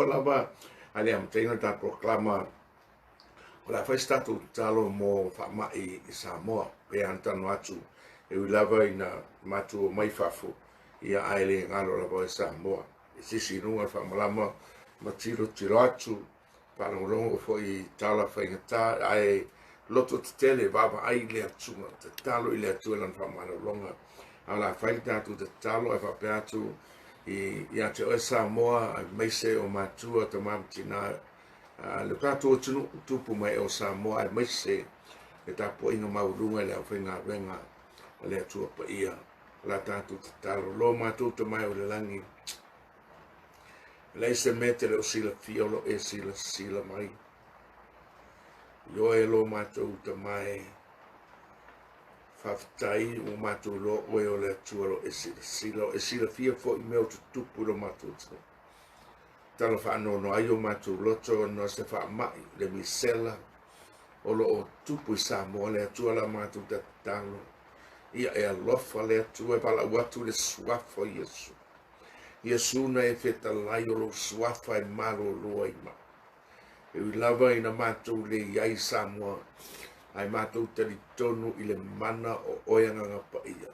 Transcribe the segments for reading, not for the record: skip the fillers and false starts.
lava a le amataina le tatou polokalama, o le a fai se tatou tatalo mo faamai i Samoa. Pei lava ona talanoa atu, e ui lava ina matou omai fafo, ia ae le galo lava oe Samoa. E sisi i luga le faamalama ma tilotilo atu, faalogologo foi i tala faigata, ae loto tetele vaavaai i le Atua, tatalo i le Atua i lana faamalologa. A o le a fai le tatou tatalo ae faapea atu ia te oe Samoa, aemaise o matua, tama ma tina, le tatou atunuu tupu mai o Samoa, aemaise le tapuaiga maualuga i le aufaigaluega a le Atua Paia. O la tatou tatalo, lo matou Tama e o le lagi, e leai se mea te le o silafia o lo e silasila mai. Ioe lo matou Tama e, faafetai ua matou iloa oe o le Atua lo e silasila, o e silafia foi mea o tutupu i lo matou atunuu. Tala faanoanoa ai o matou loto ona o se faamai le misela o lo o tupu i Samoa. Le Atua la matou tatalo, ia e alofa le Atua e valaau atu le suafa o Iesu. Iesu na e fetalai o lou suafa e malolo ai mai. E ui lava ina matou le i ai i Samoa, ae matou talitonu i le mana o oe Agaga Paia.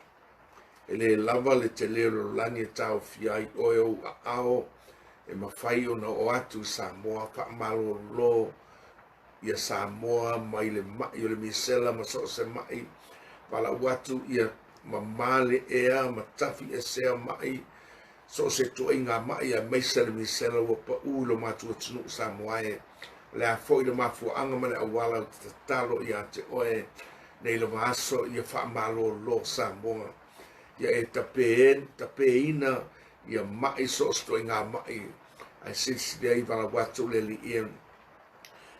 E le lava le tele o le lalolagi e taofia ai oe ou aao e mafai ona oo atu i Samoa, faamalolo ia Samoa mai le mai o le misela ma so o se mai, valaau atu ia mamā le ea ma tafi esea mai so o se ituaiga mai, aemaise le misela ua pau i lo matou atunuu Samoa e. O le a foi le mafuaaga ma le auala ou te tatalo ia te oe nei lava aso ia faamalolo Samoa, ia e tapeina ia mai so o se ituaiga mai, ae silisili ai valaau atu le Alii e,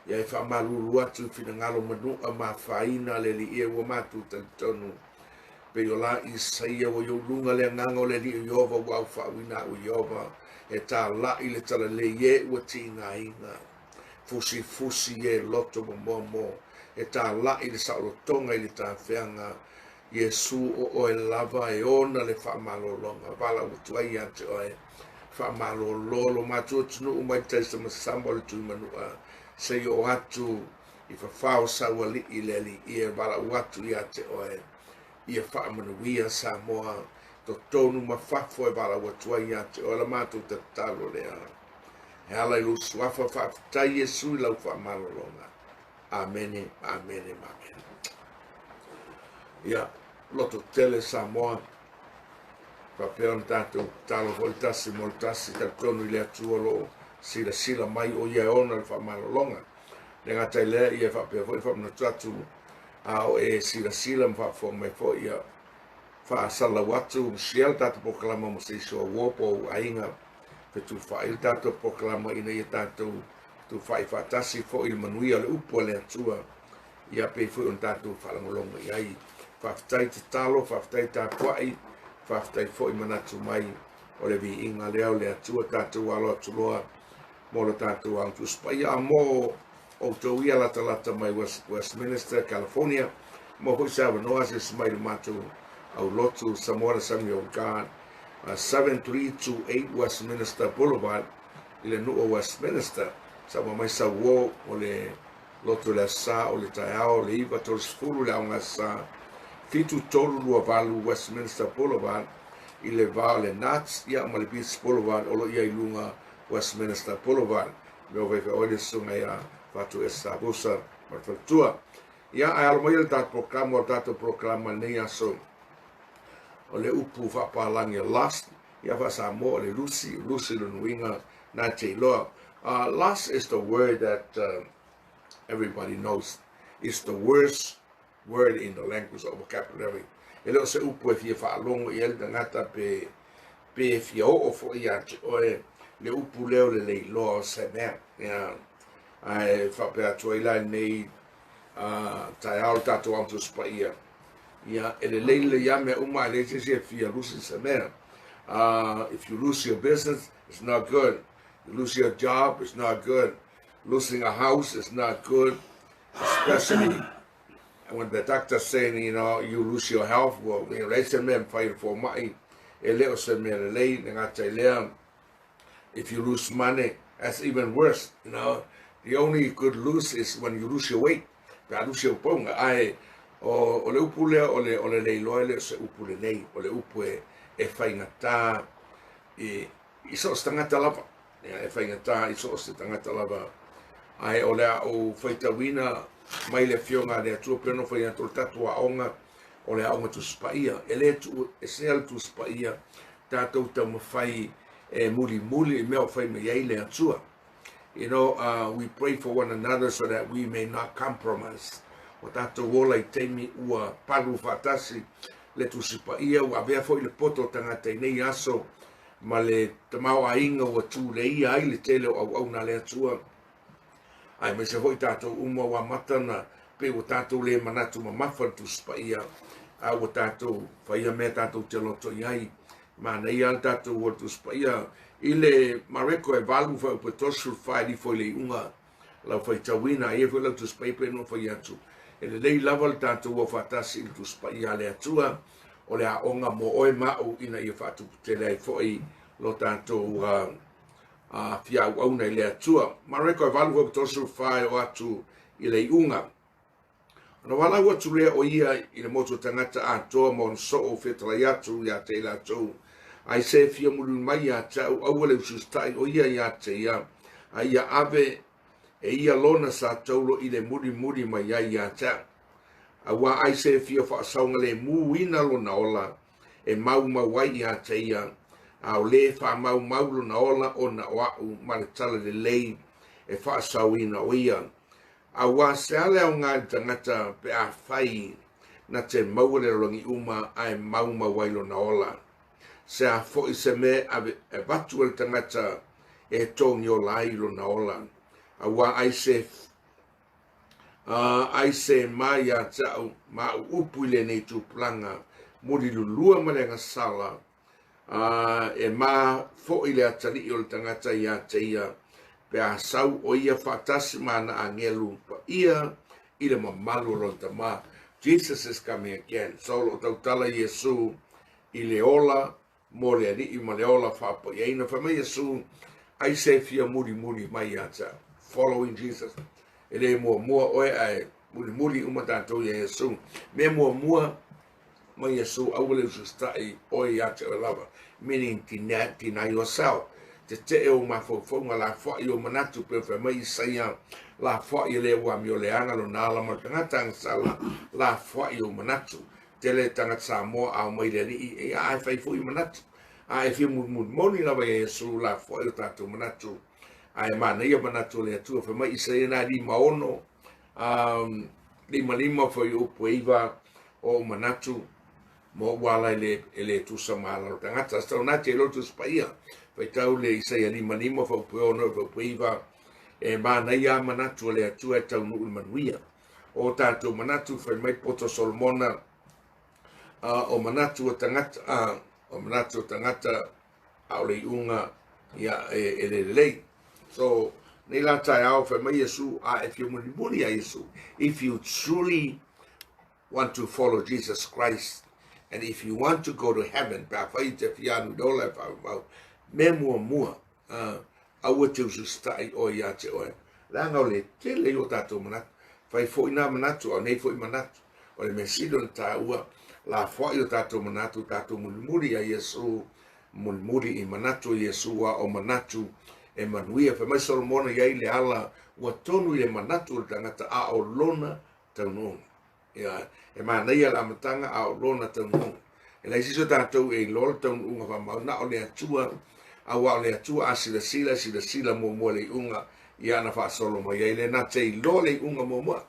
ia e faamalulu atu i finagalo manua ma afaina le Alii e ua matou talitonu. Pei o la Isaia ua i ou luga le agaga o le Alii o Ieova ua aufaauina au e Ieova e tāla'i le talalei e ua tigaina, fusifusi e loto ma moamo e tāla'i le saolotoga i le tafeaga. Iesu o oe lava e ona le faamalologa, valaau atu ai ia te oe, faamalolo lo matou atunuu mai le taisamasama o le Tuimanua seia oo atu i fafao saualii le Alii e valaau atu ia te oe, ia faamanuia Samoa totonu ma fafo e valaau atu ai ia te oe la matou tatalo lea. E ala i lou suafa, faafetai Iesu i lau faamalologa. Amene, amene, amene. Ia, loto tele Samoa, faapea ona tatou tatalo foi le tasi mo le tasi, talitonu i le Atua o lo o silasila mai o ia e ona le faamalologa. Le gata i lea, ia faapea foi faamanatu atu a o e silasila ma faafofoga mai foi, ia faasalalau atu, share le tatou polokalama mo se isi o uo po o ou aiga, fetufaai le tatou polokalama ina ia tatou tufaai faatasi foi le manuia o le upu a le Atua, ia pei foi ona tatou faalogologo i ai. Faafetai tatalo, faafetai tapuai, faafetai foi manatu mai o le viiga lea o le Atua, tatou alo atu loa mo le tatou Ao Tusi Paia, a mo outou ia latalata mai Westminster, California, mo foi se avanoa se mai le matou aulotu Samoa Assembly of God, 7328 Westminster Boulevard i le nuu o Westminster. Sa ua mai sauo o le lotu le asa o le taeao le 9:30 le aoga asa, 7328 Westminster Boulevard i le va o le Nuts ia ma le Beach Boulevard o lo ia i luga Westminster Boulevard. Mea o faifeau ai le susuga ia Fatu S. Savusa ma le faletua. Ia, ae alo mai le tatou polokalama, o le tatou polokalama lenei aso o le upu faapalagi o lust, ia faa-Samoa o le lusi, lusi lona uiga na te iloa. Lust is the word that everybody knows. It's the worst word in the language of vocabulary. E le o se upu e fia faalogo i ai le tagata pe fia oo foi ia te oe le upu lea o le leiloa o se mea. Ia, ae faapea atu ai la i lenei taeao le tatou Ao Tusi Paia. Ia, e lelei lelei lava mea uma, ae leai se isi e fia lusi se mea. If you lose your business, it's not good. You lose your job, it's not good. Losing a house is not good, especially when the doctor saying, you lose your health, well, leai se mea e mafai e fomai, e le o se mea lelei, le gata i lea, if you lose money, That's even worse, you know. The only you could lose is when you lose your weight. Pe a lose your pauga. Ae, o le upu lea, o le leiloa e le o se upu lelei. O le upu e faigata i so o se tagata lava. Ia, e faigata i so o se tagata lava. Ae o le a ou faitauina mai le afioga a le Atua pei ona fai atu o le tatou aoga o le aoga Tusi Paia. E le tuuesea le Tusi Paia, tatou taumafai e mulimuli i mea o fai mai ai le Atua. You know, we pray for one another so that we may not compromise. O tatou ola i taimi ua palu faatasi le Tusi Paia, ua avea foi le poto o tagata i nei aso ma le tamaoaiga ua tuleia ai le tele o auauna a le Atua. Aemaise foi tatou uma ua amata ona pei ua tatou le manatu mamafa i le Tusi Paia, a ua tatou faia mea tatou te loto i ai. Manaia le tatou o le Tusi Paia i le Mareko e 8 fuaiupu e 34 e lifo i le iuga lau faitauina, e i ai foi lau Tusi Paia pei ona ou fai atu. E lelei lava le tatou o faatasi i le Tusi Paia a le Atua, o le aoga mo oe ma au ina ia faatuputele ai foi lo tatou fia auauna i le Atua. Mareko e 8 fuaiupu 34 e oo atu i le iuga. Ona valaau atu lea o ia i le motu o tagata atoa ma ona soo fetalai atu ia te i latou. Ai se fia mulimuli mai ia te au, aua le usiusitai o ia ia te ia, a ia ave e ia lona sa taulo i le mulimuli mai ai ia te au. Aua ai se fia faasaogalemuina lona ola e maumau ai ia te ia, a o lē faamaumau lona ola ona o a'u ma le talalelei e faasaoina o ia. Aua se a le aoga i le tagata pe afai na te maua le lalolagi uma ae maumau ai lona ola? Se a foi se mea e avatu e le tagata e togiola ai lona ola? Aua ai se ai se ma ia te au ma au upu i lenei tupulaga mulilulua ma le agasala, e ma foi le atalii o le tagata ia te ia, pe a sau o ia faatasi ma ana agelu paia i le mamalu o lona Tama. Jesus is coming again. So o lo o tautala Iesu i le ola mo le alii ma le ola faapaiaina. Fai mai Iesu, ai se fia mulimuli mai ia te au. Following Jesus. E le muamua oe ae mulimuli uma tatou ia Iesu. Mea muamua mai Iesu, aua le usiusitai oe ia te oe lava. Meaning deny yourself. Tetee ou mafaufauga, lafoai ou manatu, pei ona fai mai Isaia, lafoai e le ua amioleaga lona ala ma le tagata agasala, lafoai ou manatu. Tele tagata Samoa a omai i le alii, ia ae fai foi manatu. A e fia mulimuli moni lava ia Iesu, lafoai o tatou manatu. Ae manaia manatu o le Atua. Fai mai Isaia na 56, 55 fuaiupu e 9 o ou manatu ma ou ala e le tusa ma ala o le tagata. So na te iloa le Tusi Paia. Faitau le Isaia 55 fuaiupu e 6 fuaiupu e 9, e manaia manatu o le Atua e taunuu i le manuia. O tatou manatu, fai mai poto Solomona, o manatu o tagata, o manatu o tagata a o le iuga ia e le lelei. So, nei la taeao, fai mai Iesu, a e fia mulimuli ia Iesu. If you truly want to follow Jesus Christ, and if you want to go to heaven, pe afai te fia alu i le ola e faavavau, mea muamua, aua te usiusitai oe ia te oe. Leaga o le tele i o tatou manatu. Fai foi nā manatu, a o nei foi manatu. O le mea sili ona taua, lafoai o tatou manatu, tatou mulimuli ia Iesu, mulimuli i manatu o Iesu, a o manatu e manuia. Fai mai Solomona i ai le ala ua tonu i le manatu o le tagata, a o lona taunuuga. Ia, e manaia le amataga a o lona taunuuga. E leai se isi o tatou e iloa le taunuuga faamau, na o le Atua, aua o le Atua a silasila, silasila muamua i le iuga, ia ana faasolo mai ai lea, na te iloa le iuga muamua.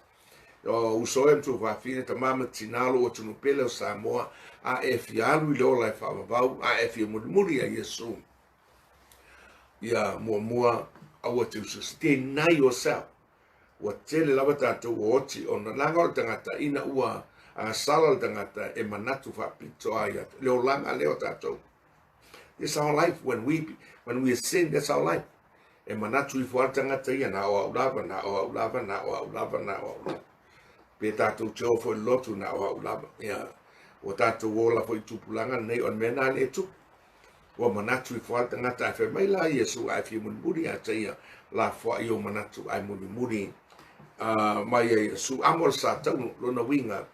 O uso e ma tuafafine, tama ma tina, lou atunuu pele o Samoa, a e fia alu i le ola e faavavau, a e fia mulimuli ia Iesu, ia muamua, aua te usiusi. Deny yourself. Ua tele lava tatou ua oti ona leaga o le tagata ina ua agasala le tagata e manatu faapito a ia le olaga lea o tatou. This our life when we sin, that's our life. E manatu ifo a le tagata ia na o au lava, na o au lava, na o au lava, na o au lava. Pe tatou te o foi i le lotu, na o au lava. Ia, ua tatou ola foi i tupulaga nei, o le mea lena lea e tupu. Ua manatu ifo lava le tagata ae fai mai la Iesu, a e fia mulimuli ia te ia, lafoai i ou manatu ae mulimuli mai ia Iesu. Amo le sa taunu, lona uiga,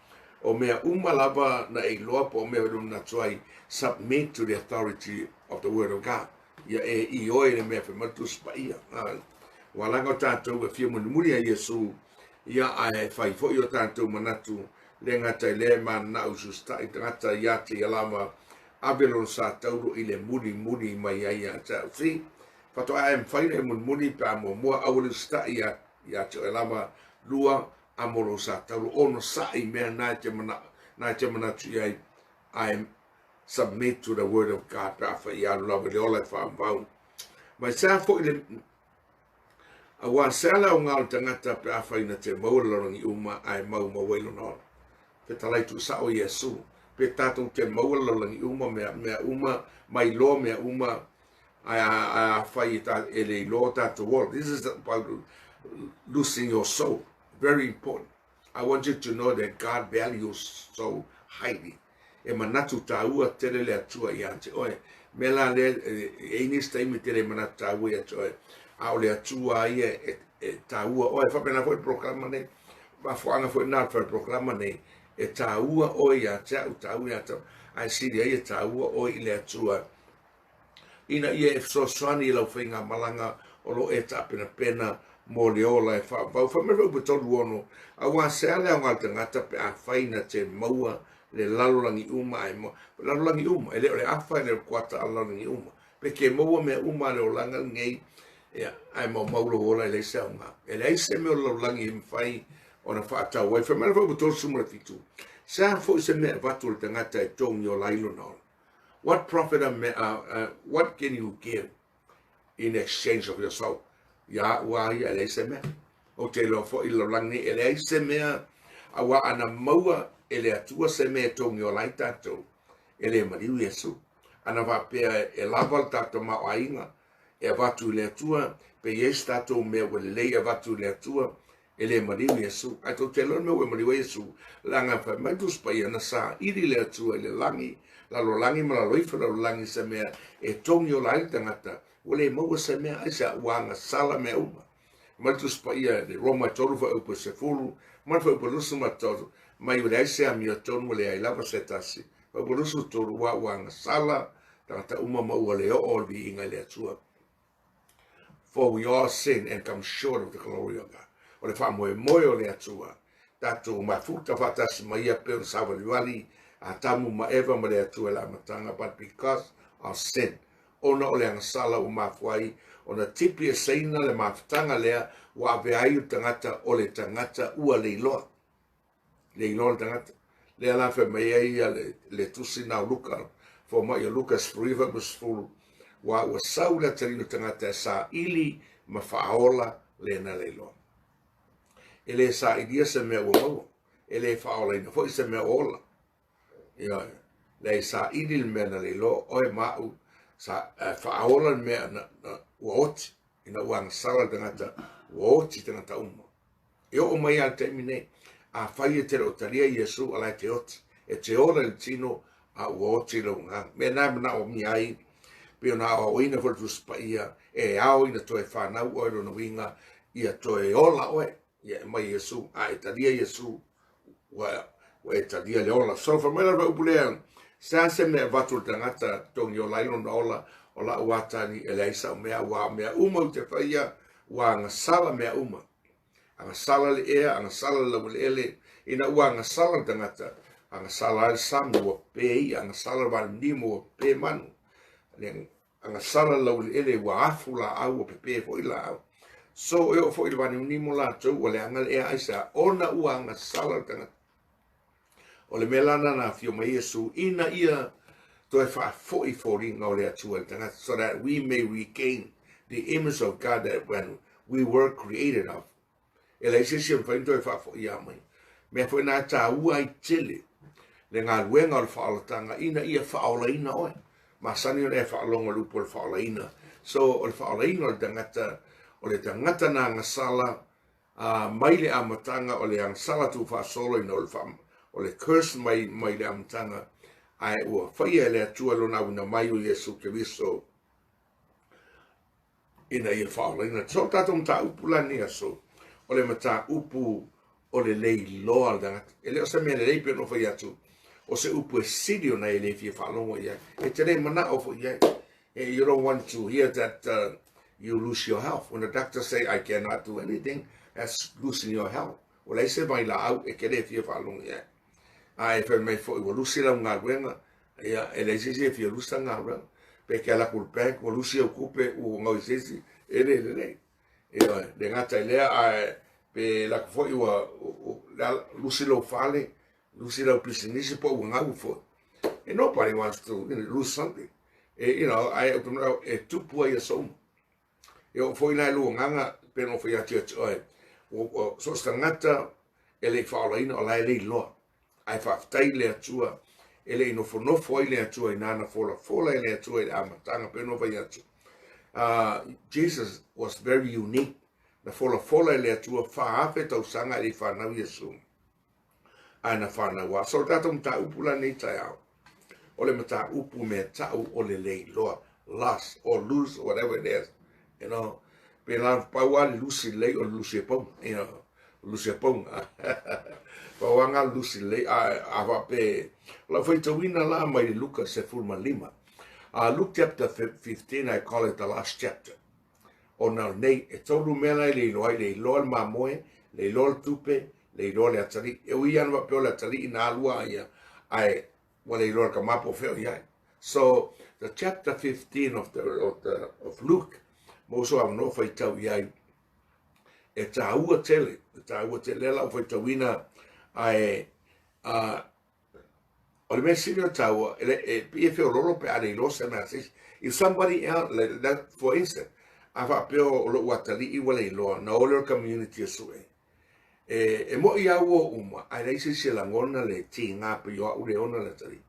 o mea uma lava na e iloa po o mea e manatu ai, submit to the authority of the word of God. Ia e ioe le mea fai mai le Tusi Paia. Ua laga o tatou e fia mulimuli ia Iesu, ia ae fai foi o tatou manatu, le gata i lea e mananao i susita'i tagata ia te ia lava, ave lona sa tauro i le mulimuli mai ai ia te au. See, faatoa e mafai ona e mulimuli pe a muamua aua le usita'i ia, ia te oe lava, lua, amo lou sa tauro, onosa'i mea na e te mana'o, na e te manatu i ai, ae submit to the word of God pe a fai i alu lava i le ola e faavavau. Mai sea foi le Auā se ala aoga o le tagata pe afai na te maua le lalolagi uma ae maumau ai lona ola. Fetalai tuusao Iesu, pe tatou te maua le lalolagi uma mea, mea uma, mai loa mea uma, ae afai e, ta, e le iloa o tatou ola. This is about losing your soul. Very important. I want you to know that God values so highly. E manatu tāua tele le Atua ia te oe. Mea la lea, e i ai nisi taimi tele e manatu tāua ia te oe, a o le Atua ia e, e tāua oe. Faapena foi le polokalama nei, mafuaaga foi lena o le fai polokalama nei, e tāua oe ia te au, tāua ia te au, ae sili ai e tāua oe i le Atua ina ia e fesoasoani i lau faigamalaga o lo o e taapenapena mo le ola e faavavau. Fai mai le Upu 36, Auā se a le aoga o le tagata pe afai na te maua le lalolagi uma ae ma, lalolagi uma, e le o le afa, e le o le kuata a le lalolagi uma. Pe ke maua mea uma a le olaga lenei, ia, ae maumau lou ola e leai se aoga. E leai se mea o le lalolagi e mafai ona faatau ai. Fai mai le Upu 37, Se a foi se mea e avatu e le tagata e togi ola ai lona ola? What profit a me, what can you give in exchange of your soul? Ia ua ia e leai se mea. Ou te iloa foi i le lalolagi nei, e leai se mea auā ana maua e le Atua se mea e togi ola ai tatou, e le maliu Iesu. Ana faapea e lava le tatou tamaoaiga e avatu i le Atua, pe i ai se tatou mea ua lelei e avatu i le Atua, e le maliu Iesu. Ae tou te iloa le mea ua e maliu ai Iesu, leaga fai mai Tusi Paia, na saili le Atua i le lagi, lalolagi ma lalo ifo lalolagi se mea e togi ola ai le tagata, ua le maua se mea, aisea, ua agasala mea uma. Mai le Tusi Paia i le Roma e 3 fuaiupu e 10, ma le fuaiupu e 23, mai ua leai se amiotonu, ua leai lava se tasi. Fuaiupu 23, ua agasala tagata uma ma ua le oo le viiga i le Atua. For we all sin and come short of the glory of God. O le faamoemoe o le Atua, tatou mafuta faatasi ma ia pei ona savalivali Atamu ma Eva ma le Atua i le amataga, but because of sin, ona o le agasala ua mafua ai ona tipi e Seina le mafutaga lea ua avea ai le tagata o le tagata ua leiloa. Le iloa le tagata. Lea la fai mai ai ia le, le tusi na o Luka, fomai o Luka 19 ma 10, ua ua sau le atalii o le tagata e saili ma faaola lena le iloa. E le sailia se mea ua maua, e le faaolaina foi se mea o ola. Ioe, leai saili le mea na le iloa oe ma au, sa, faaola le mea na, na, ua oti, ina ua agasala le tagata, ua oti tagata uma. E oo mai lava i le taimi nei, afai e te le o talia Iesu, a la e te oti, e te ola i le tino, a ua oti lou agaga. Mea na e manaomia ai, pei ona aoaoina foi le Tusi Paia, e ao ina toe fanau oe lona uiga, ia toe ola oe, ia e mai Iesu, a e talia Iesu, ua, ua e talia le ola. So, fai mai la le upu lea, se a se mea e avatu le tagata togi ola ai lona ola, o lau atani e leai sau mea, ua mea uma ou te faia, ua agasala mea uma. Agasala le ea, agasala le laueleele, ina ua agasala le tagata, agasala ai le sami ua pe ia, agasala le valemlimo ua pe manu, agasala le laueleele ua afu laau, ua pepe foi laau. So e oo foi i le vanimonimo latou ua leaga le ea aisea, ona ua agasala le tagata. O le mea la lena na afio mai Iesu ina ia toe faafoi foliga o le Atua i le tagata, so that we may regain the image of God that when we were created of. E leai se isi e mafai ona toe faafoia mai. Mea foi na e tāua ai tele le galuega o le faaolataga ina ia faaolaina oe. Masani ona e faalogo i le upu o le faaolaina. So, o le faaolaina o le tagata, o le tagata na agasala Ā, mai le amataga o le agasala tuufaasolo ina o le, wha, o le curse mai, mai le amataga, Ae ua faia e le Atua lona auina mai o Iesu Keriso ina ia faaolaina. So o tatou mataupu la lenei aso, o le mataupu o le leiloa o le tagata. E le o se mea lelei pei ona ou fai atu, o se upu e sili ona e le fia faalogo i ai. E te le manao foi i ai. You don't want to hear that you lose your health. When the doctor say, I cannot do anything, that's losing your health. Ua leai se vailaau e te le fia faalogo i ai. A e fai mai foi ua lusi lau galuega, ia, e leai se isi e fia lusa galuega. Pe te alu atu i le bank, ua lusi au tupe, ua gau i se isi, e le lelei. Ioe, le gata i lea, ae pe alu atu foi ua lusi lou fale, lusi lau pisinisi po ua gau foi. And nobody wants to lose something. E, ae ou te manao e tupu ai aso uma. E oo foi la i lou agaga, pe na ou fai atu ia te oe, so o se tagata e le i faaolaina o la e le iloa. Ae faafetai i le Atua, e le i nofonofo ai le Atua inā na folafola e le Atua i le amataga, pe na ou fai atu. Jesus was very unique. Na folafola e le Atua 4,000 tausaga e le i fanau Iesu. Ae na fanau lava. So o le tatou mataupu la nei taeao, o le mataupu mea tau o le leiloa, loss or lose or whatever it is. Pe la pau lava le lusi lelei o le lusi e pauga. Lusi e pauga. Pau lava ngā lusi lelei a faapea o lau faitauina la mai le Luka 15. Luke chapter 15, I call it the last chapter. Ona o nei, e tolu mea la e leiloa ai, leiloa le mamoe, leiloa le tupe, leiloa le atalii. E ui ana faapea o le atalii na alua a ia, ae ua leiloa le tama po o fea o i ai. So, the chapter 15 of Luke, mo so avanoa faitau i ai, e tāua tele, e tāua tele, lea la o faitauina, ae, o le mea sili o tāua, e, e, e feololo pe a leiloa se mea se isi. If somebody else, like that, for instance, a faapea o lou atalii ua leiloa, na o lea o le community e sue. E, e moi a ua uma, ae leai se isi e lagona le tiga pei o au le ona le atalii.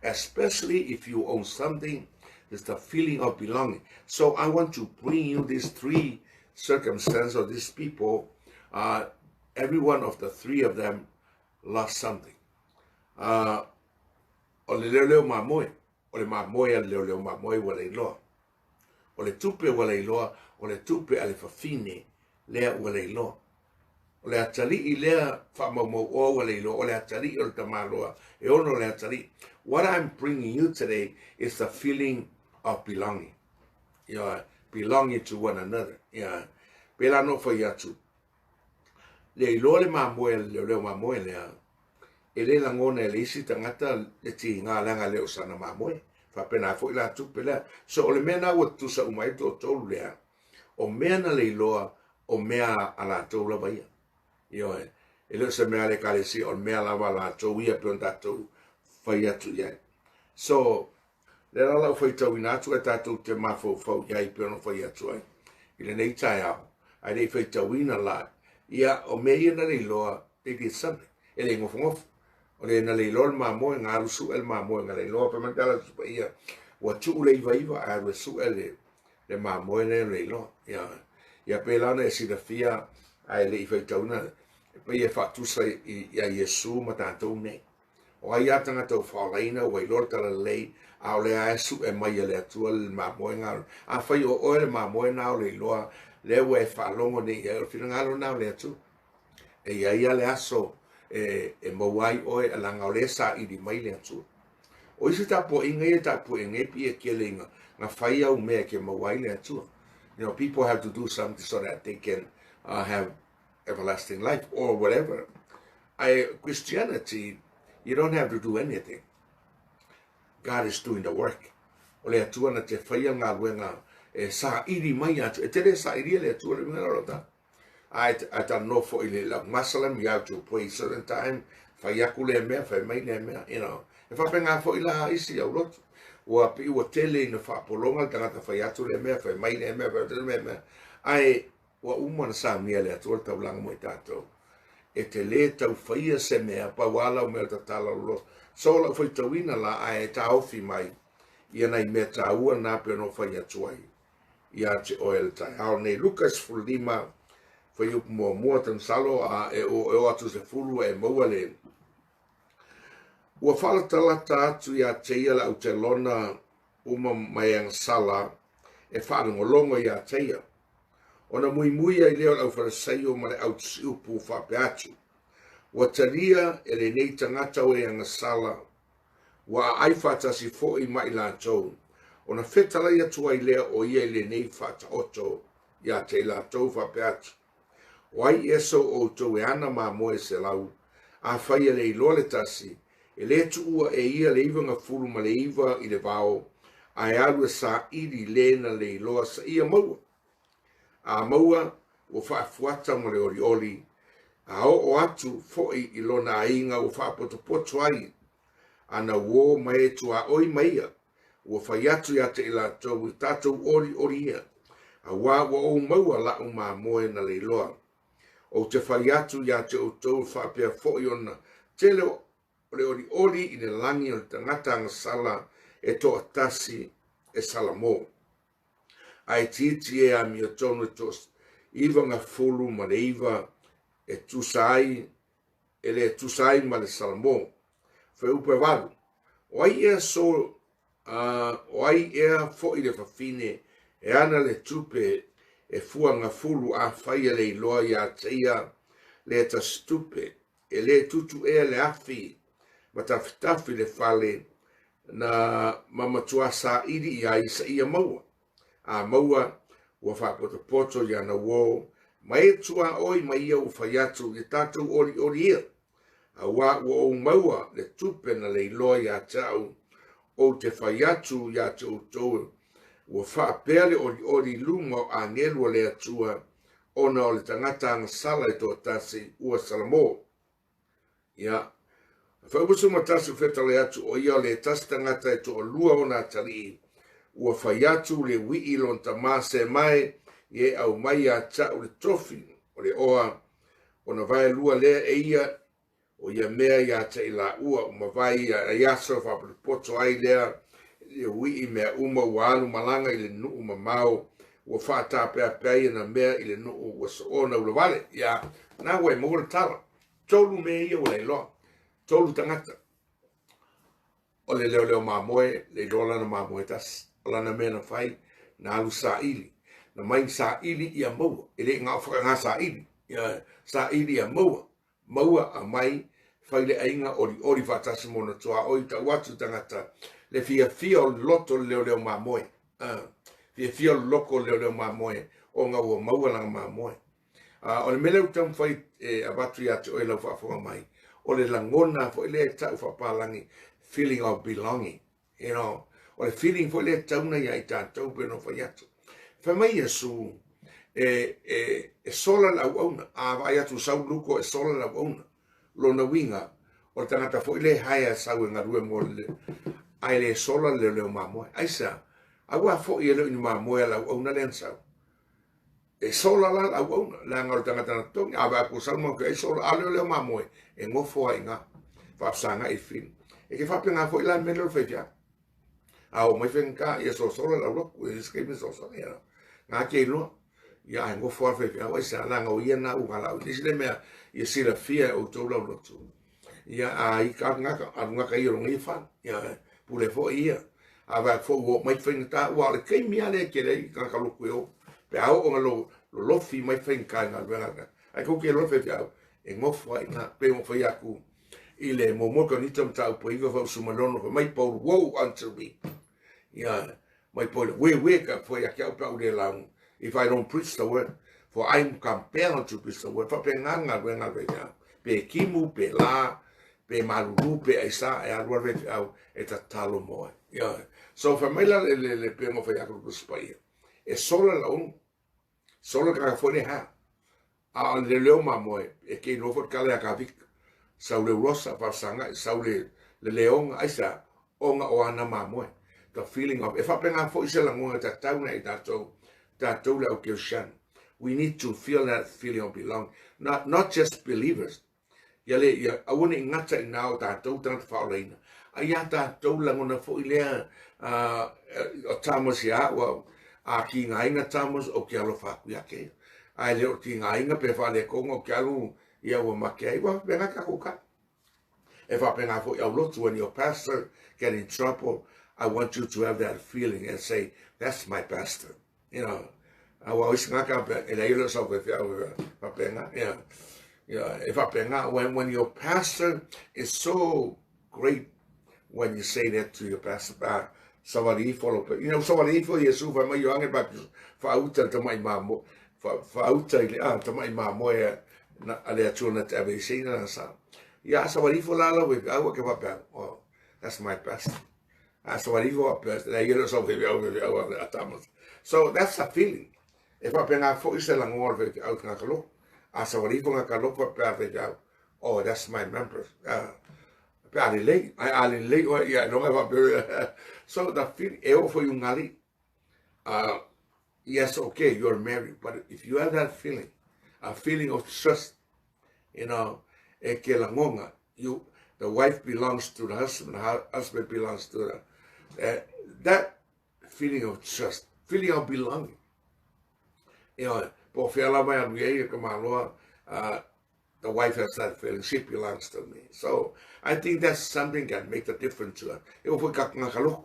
Especially if you own something, there's the feeling of belonging. So I want to bring you these three circumstances of these people. Every one of the three of them lost something. O le leoleo mamoe, o le mamoe a le leoleo mamoe ua leiloa. O le tupe ua leiloa, o le tupe a le fafine lea ua leiloa. O le atalii lea faamaumauoa ua leiloa, o le atalii o le tamaloa, e ono le atalii. What I'm bringing you today is the feeling of belonging. Belonging to one another. Pēlā no whai atu. Leiloa le mamoe, le leoleo mamoe lea, e le lagona e le isi tagata le tiga leaga le o sana mamoe. Faapena foi la tupe lea. So o le mea na ua tutusa uma ai le toatolu lea, o mea na leiloa, o mea a latou lava ia. Ioe, e le o se mea a le ekalesia, o le mea lava a latou ia pei ona tatou fai atu i ai. So, lea la lau faitauina atu e tatou te mafaufau i ai pei ona fai atu ai i lenei taeao. Ae le i faitauina la, ia, o mea ia na leiloa, they did something. E le nofonofo. O le na leiloa le mamoe, na alu sue le mamoe, na leiloa pe mai tala tupa ia, ua tuu le iva iva, ae alu e sue le mamoe lea leiloa. Ia, ia pēlā ona e silafia, ae le i faitauina, e pei e faatusa i a Iesu ma tatou nei. O ai a tagata ua faaolaina, ua iloa le talalelei, a o lea e sue mai e le Atua le mamoe na. Afai o oe le mamoe na o le iloa, lea ua e faalogo nei i ai, o le finagalo na o le Atua. E i ai a le aso e maua ai oe, leaga o lea e saili mai le Atua. O isi tapuaiga ia e tapuai nei pei e tele ina na fai au mea e ke maua ai le Atua. People have to do something so that they can have everlasting life or whatever. Christianity, you don't have to do anything. God is doing the work. O le Atua na te whaia galuega e saili mai atu. E tele sailia le Atua le uiga o ta. Ae ta nofo i le lau Muslim, you have to pray certain time, fai aku le mea, fai mai le mea. E faapena foi la isi au lotu. Ua pei ua tele ina faapologa le tagata fai atu le mea, fai mai le mea, fai atu le mea. Ae ua uma na saunia le Atua le taulaga mo i tatou. E te lē tau faia se mea, pau a lau mea o le tatala o le loto. So lau faitauina la, ae taofi mai ia nai mea taua na pei ona ou fai atu ai ia te oe le taeao nei. Luka 15, fuaiupu muamua, tamasalo a e o atu 10 e maua le Ua faalatalata atu iā te ia le autelona uma mai agasala e faalogologo iā te ia. Ona muimui ai lea o le aufalesaio ma le autusiupu faapea atu, Ua talia e lenei tagata o e agasala, ua aai faatasi foi ma i latou, ona fetalai atu ai lea o ia i lenei faataoto iā te i latou faapea atu, O ai ea sou outou e ana mamoe 100, afai e le iloa le tasi, e lē tuua e ia le 99 i le vao, ae alu e saili lē na le iloa saia maua? A maua, ua faafuata ma le olioli, a oo atu foi i lona aiga ua faapotopoto ai ana uō ma e tuaoi ma ia, ua fai atu iā te i latou i tatou olioli ia, auā ua ou maua laʻu mamoe na leiloa. Ou te fai atu iā te outou e faapea foi ona tele o le olioli i le lagi o le tagata agasala e toatasi e salamo. Ae itiiti e amiotonu e 99 e tusa ai e le tusa ai ma le salamo. Fuaiupu e 8. O ai ea so o ai ea foi le fafine e ana le tupe e fuagafulu afai e le iloa iā te ia le tasi tupe, e le tutu ea le afi ma tafitafi le fale na ma matua saili i ai saia maua. A maua, ua faapotopoto i ana uō, ma e tuaoi ma ia ua fai atu i tatou olioli ia. Auā ua ou maua le tupe na leiloa iā te au, ou te fai atu iā te outou, ua faapea le olioli i luma o agelu o le Atua, ona o le tagata agasala e toatasi ua salamo. Ia, Fuaiupu 11 fetalai atu o ia o le tasi tagata e toalua ona atalii, ua fai atu le uii lona tamā semae ia e aumai iā te au le tofi o le oa, ona vaelua lea e ia o ia mea iā te i laua, ua mavae ia ai aso faapotopoto ai lea le uii mea uma ua alu malaga i le nuu mamao, ua faatapeape ai ana mea i le nuu ua soona ulavale. Ia, na ua e maua le tala. Tolu mea ia ua leiloa. Tolu tagata. O le leoleo mamoe, le iloa lana mamoe tasi. O lana mea na fai, na alu saili. Na mai saili ia maua. E le ngā whakangā saili. Ia, saili ia maua. Maua aumai, fai le aiga olioli faatasi ma ona tuaoi, tau atu tagata le fiafia o le loto o le leoleo mamoe. Fiafia o le loko o le leoleo mamoe ona ua maua lana mamoe. O le mea lea ua taumafai e avatu iā te oe lau faafofoga mai, o le lagona foi lea e tau faapalagi, feeling of belonging. You know, o le feeling foi lea e tatau ona ia i tatou pei ona fai atu. Fai mai Iesu, e sola le auauna. A vaai atu sau luko e sola le auauna. Lona uiga, o le tagata foi lea e haea sau e galue mo le ae le sola le leoleo mamoe. Aisea? Aua foi e le o ni mamoe a le auauna lea na sau. E sola la le auauna, leaga o le tagata na totogi, a vaai atu sau mau ke ai sola, a leoleo mamoe, e gofo ai i ina, faafesagai i fili. E ke faapena foi la le mea lea o le faifeau. A oo mai faigata, ia sosola le aulotu, e se taimi sosola, ia na te iloa. Ia ae gofo lava le faifeau, aisea, leaga o ia na ua valaau. Le isi lea mea ia silafia e outou lau lotu. Ia a i ka alugata, alugata ia o lona ia fale. Ia pule foi ia. A vaai atu foi ua oo mai faigata, aua o le taimi lava lea e tele ai tagata lotu e o. Pe a oo ina lolofi mai faigata i galuega. Ae tou te iloa le faifeau, e nofo lava i ina. Pei ona fai atu i le muamua Korinito mataupu e 9 fuaiupu 16, fai mai Paulo, woe unto me. Ia, mai Paulo, uē ka fai ia te au pe a ou le lauga. If I don't preach the word, for I'm compelled to preach the word. Faapena le galuega a le faifeau. Pe timu, pe lā, pe malulu, pe aisa, e alu lava le faifeau e tatalo mo oe. Ia, so fai mai la le pei ona fai atu le Tusi Paia, e sola le lauga, sola le tagata foi lea ha. A o le leoleo mamoe, e ke iloa foi le tala ia Kavika. Sau le urosa, faafesagai, sau le leoga, aisea? Ona o ana mamoe. The feeling of, e faapena foi se lagona tatau na i tatou, tatou le au Kerisiano. We need to feel that feeling of belonging. Not just believers, Ia le, ia aua ne i gata i nā o tātou tagata faaolaina, a iā tātou lagona foi lea o Thomas ia ua a kigaina Thomas o ke alofa aku ia ke. A e le o kigaina pe faalekoga o ke alu ia ua make ai, ua faapena tatou tala. E faapena foi aulotu, when your pastor get in trouble, I want you to have that feeling and say, "That's my pastor." Aua o isi tagata e leai le sau faifeau faapena. Yeah, e faapena, when your pastor is so great, when you say that to your pastor, savali ifo lo savali ifo Iesu fai mai Ioane Baptist faauta le tama'i mamo faauta i le tama'i mamoe a le Atua na te aveeseina lana sa. Ia savali ifo la lau faifeau ke faapea, "Oh, that's my pastor." A savali ifo faapea, leai e le o sau faifeau faifeau a tama. So that's a feeling. E faapena fo'i se lagoa o le faifeau i tagata lotu. A savali ifo gata lotu faapea faifeau, "Oh, that's my member." Pe a lelei, ae a lelei oe ia iloga e faapea. So the feeling, e oo foi i ugali. Yes, okay, you're married, but if you have that feeling, a feeling of trust, e ke lagoga, the wife belongs to the husband, the husband belongs to the, that feeling of trust, feeling of belonging. Po o fea lava e alu i ai e ka maloa, the wife has that feeling, she belongs to me. So I think that's something that make the difference to us. E o foi ka ngaka loko.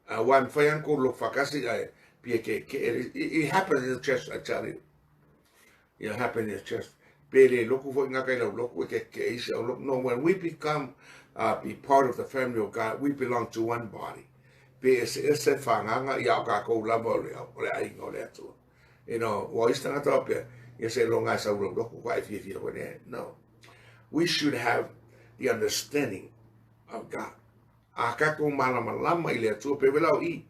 Wa mawhai ana kou loko whakasi ai, pia ke, it happens in the church, I tell you. It happens in the church. Pe le loku foi ngaka i lau loku e ke isi au loku. No, when we become, be part of the family of God, we belong to one body. Pe ese ese whanganga i au kākou lava o le ainga o le Atua. Ua isi tagata faapea, ia se iloga e sau lau loku kwa e fiafia koe ne. No. We should have the understanding of God. A kākou malamalama i le Atua pe wela o i.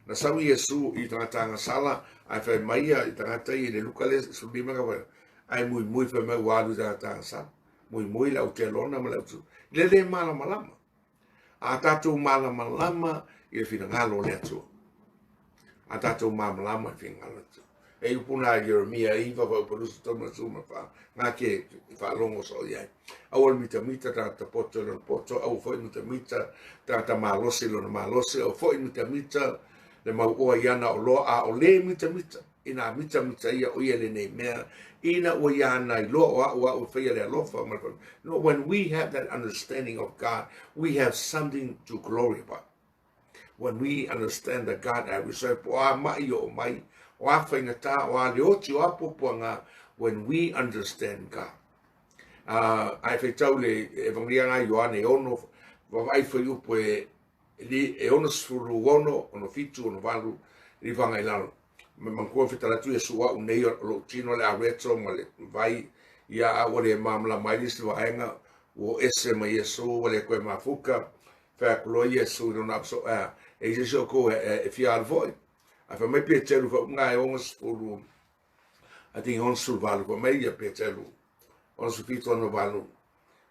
Na sau Iesu i tagata agasala, ae fai mai ia i tagata i le Luka le 15 ka fai, ai muimui fai mai ua alu i tagata agasala. Muimui le au telona ma le au tu. Le le malamalama. A tātou malamalama i le finagalo o le Atua. A tātou malamalama i le finagalo o le Atua. E upu na Jeremia 9 fa upu 23 ma suma fa ngā ke i whaalongo so i ai. Aua le mitamita tagata poto i lona poto, aua foi mitamita tagata malosi i lona malosi, aua foi mitamita le mau oa i ana oloa, a o le mitamita i nā mitamita ia o ia lenei mea, ina ua ia ana i loa o au au e whaia le alofa ma le. No, when we have that understanding of God, we have something to glory about. When we understand that God has reserved, po a mai o mai, o a whaingata, o a le oti, o a puapuanga, when we understand God. Ai whaitau le Evangelia ngā Ioane 6, wawai whai upu e, e 66, 67, 68, riwanga i lalo. Me manatua fetala atu Iesu a'u nei o lo'u tino le areto ma le vai ia a ua le malamalama ai le isi vaega ua ese ma Iesu ua le koe mafuka fai atu loa Iesu i lona aso a e i se isi o kou e fia alu foi ae fai mai Peteru faauuga e 60, I think 68, fai mai ia Peteru 67 68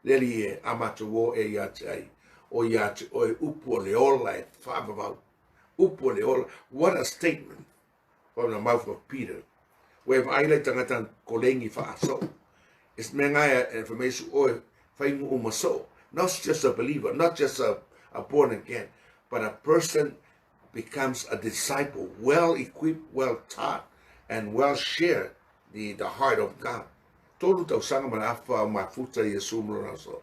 le Alii e a matou o e ia te ai o ia te oe upu o le ola e faavavau upu o le ola. What a statement from the mouth of Peter. Ua e vaai lai tagata kolengi faaso it's mea ngai e fai mai su oe fai nguu ma so, not just a believer, not just a born again, but a person becomes a disciple, well equipped, well taught and well shared the heart of God. 3 tausaga ma le afa o mafuta Iesu ma lona so.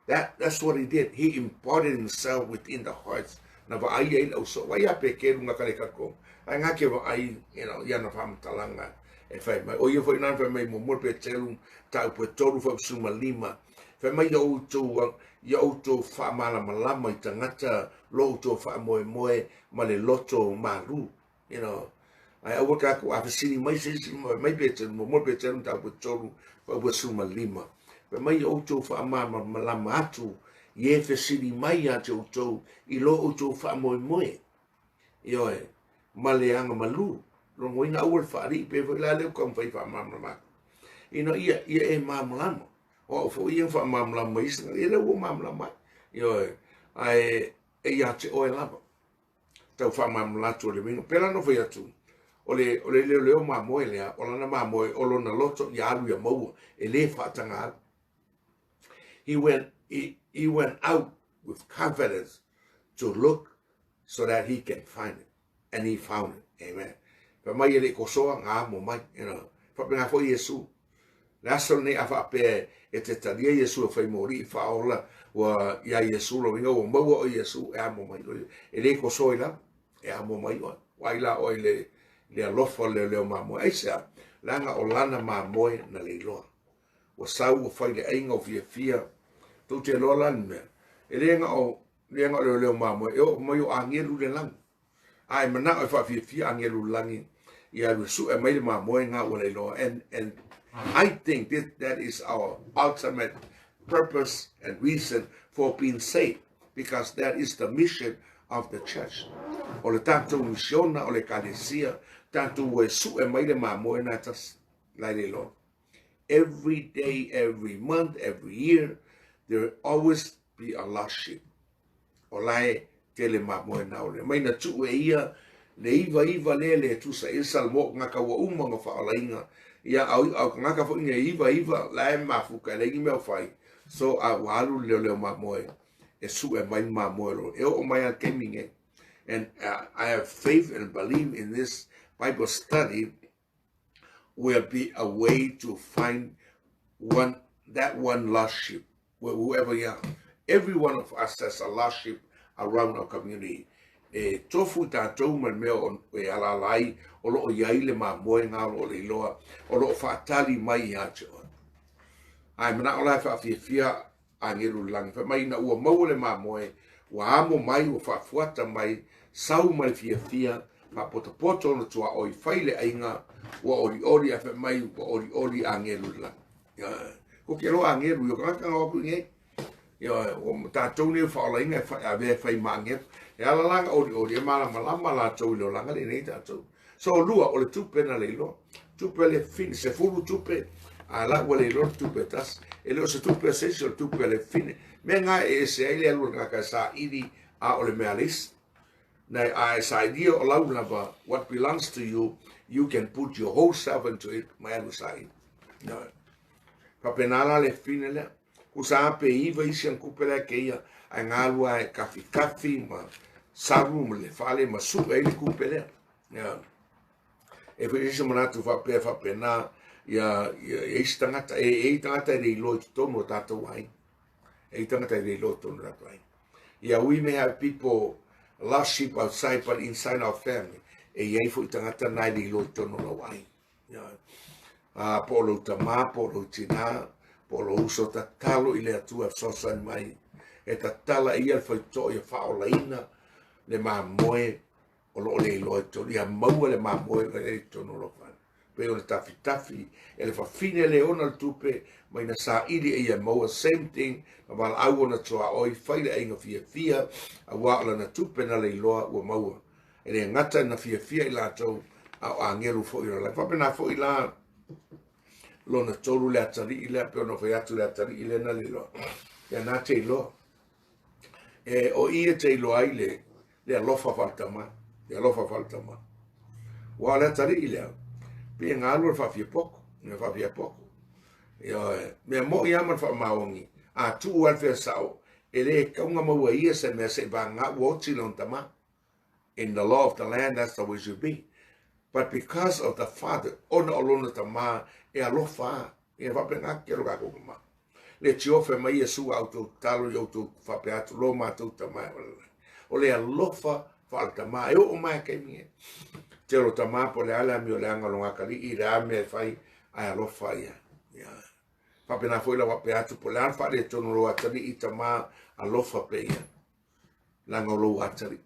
That's what he did. He imparted himself within the hearts. Na vaai ai le auso. Vai a pe ke lunga ka le kako. Ai ngā ke vaai, ia na whamatalanga e whai mai. O ia foi nā whai mai mo mua Petelu, tā upu e 3 whai suma 5. Whai mai ia outou whaamalamalama i tangata, lo outou whaamoemoe ma le loto malu. Ai aua kākou a fesili mai se isi mai Petelu, mo mua Petelu tā upu e 3 whai upu e suma 5. Whai mai ia outou whaamalamalama atu i e fesili mai ia te outou i lo outou whaamoemoe. Ioe, ma le aga malu. Logoina aua le faalii pe foi la lea ua taumafai e faamalamalama atu. Ina ia e malamalama. O au foi ia na faamalamalama mai isi tagata, ia lea ua malamalama ai. Ioe, ae e ia te oe lava. Tau faamalamalama atu o le uiga. Pēlā na fai atu, o le leoleo mamoe lea, o lana mamoe, o lona loto ia alu ia maua, e lē faataga alu. He went out with confidence to look so that he can find it. And he found it. Amen. Fai mai e le kosoa ngā mo mai. Whapena foi Iesu. Le aso lenei a faapea e te talia Iesu e fai mo alii faaola ua iā Iesu lona uiga ua maua oe Iesu e amo mai oe. E le koso i lalo, e amo mai oe. Ua ai la oe i le, le alofa o le leoleo mamoe. Aisea? Leaga o lana mamoe na le iloa. Ua sau ua fai le aiga ua fiafia. Tou te iloa la le mea, e le na o, le na o leoleo mamoe, e oo mai o agelu i le lagi. A e manao e faafiafia agelu i le lagi, ia alu e sue mai le mamoe nga ua leiloa. And I think that is our ultimate purpose and reason for being saved, because that is the mission of the church. O le tatou misiona o le ekalesia, tatou ua e sue mai le mamoe na tasi, la e leiloa. Every day, every month, every year, there will always be a lost sheep. O la e tele mamoe na ole. Mai na tuu e ia le iva iva le le tusa i salmo ngaka ua uma nga whaolainga. Ia au au ngaka fo inga iva iva la e mafuka e lengi mea whai. So a walu leo leo mamoe. E su e mai mamoe lo. E o mai a keminge. And I have faith and believe in this Bible study will be a way to find one that one lost sheep, whoever you are. Every one of us has a lost sheep around our community. E tofu tātou ma le mea o e alaala ai o loo i ai le mamoe ngā o loo le iloa o loo whaatali mai ia te oe. Ai mana o la e whaafiafia agelu i le lagi. Fai mai ina ua maua le mamoe, ua amo mai, ua faafuata mai, sau ma le fiafia, faapotopoto ona tuaoi, fai le aiga, ua olioli, ae fai mai ua olioli agelu i le lagi. Ioe. Ko ke loa agelu, io kangaka ngau aku i nei. Ioe, ua tātou nei whaolainga e whai, avea e whai ma agelu. E ala langa olioli, e malamalama lātou i le olaga lenei tātou. So lua, o le tupe na le iloa. Tupe le fine, se fulu tupe, a la ua le iloa le tupe tasi. E le o se tupe a se isi, o le tupe le fine. Mea ngā e ese ai le alu le ngaka e sa ili a o le mea le isi. Nei, a e sa ilia o lau lava, what belongs to you, you can put your whole self into it, mai alu sa ili. No. Papena la le fine lea. Kusa ape iva isi ang kupe lea ke ia, ai ngā lua e kafi kafi ma saru ma le fale ma su ai le kupe lea. Ia, e fai se manatu faapea faapena, ia, ia, ia isi tagata, e, e i tagata e le iloa i totonu o tātou ai. E i tagata e le iloa i totonu o tātou ai. Yeah, we may have people lost sheep outside, but inside our family, e iai foi tagata nā e le iloa i totonu o lau ai. Yeah. Po o lou tamā, po o lou tinā, po o lou uso tatalo i le Atua e fesoasoani mai. E tatala ia le faitotoa ia faaolaina le mamoe o loo le iloa i totonu, ia maua le mamoe o le i totonu o lou fale. Pei o le tafitafi, e le fafine le ona le tupe, mai na saili e ia maua, same thing, na valaau ona tuaoi, fai le aiga fiafia, auā o lana tupe na le iloa ua maua. E le gata na fiafia i latou, a o agelu foi o la. Faapena foi la, lona tolu le atalii lea, pe ona fai atu le atalii lea na le iloa. Ia na te iloa. E, o i e te iloa ai le, le alofa faaletama, le alofa faaletama. Ua o le atalii lea, pe e galu le faafiapoko, le faafiapoko. Ioe, mea moi lava ma le faamaoni, a tuu lava le fea sao, e le kauga maua ia se mea se i vagana ua oti lona tama. In the law of the land, that's the way it should be. But because of the father, ona o lona tama, e alofa a, e faapena ke lo kākou tama. Le tiofe mai Iesu a outou tatalo i outou faapea atu, lo matou tama e ole. O le alofa faaletama, e oo mai a taimi e. Te o lo tama po le ale ami o le anga o lo ngakali'i, le a mea e fai, ae alofa ia. Ia. Faapena foi la faapea atu, po le a le faaletonu o lo atalii tama, alofa pe ia. Leaga o lou atalii.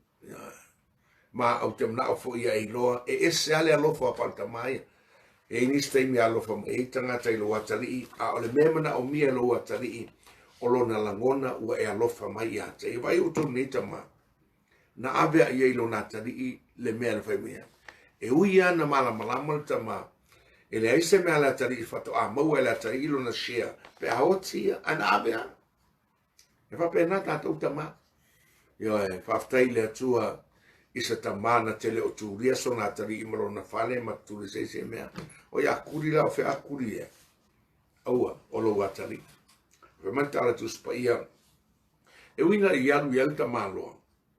Ma ou te manao foi ia e iloa, e ese lava le alofa o faaletama ia. E i ai nisi taimi e alofa mai ai tagata i lou atalii, a o le mea e manaomia e lou atalii, o lona lagona ua e alofa mai ia te ia. Vaai outou nei tama, na ave a ia i lona atalii le mea na fai mai ai. E ui lava na malamalama le tama, e leai se mea a le atalii faatoa maua e le atalii lona share, pe a oti ia, ae na ave lava. E faapena tatou tama. Ioe, faafetai i le Atua i se tama na te le o tulia sona atalii ma lona fale ma tuli se isi mea. O ia kuli la o fea kuli e. Aua, o lou atalii. Fai mai le tala Tusi Paia, e ui ina i alu i ai le tamaloa,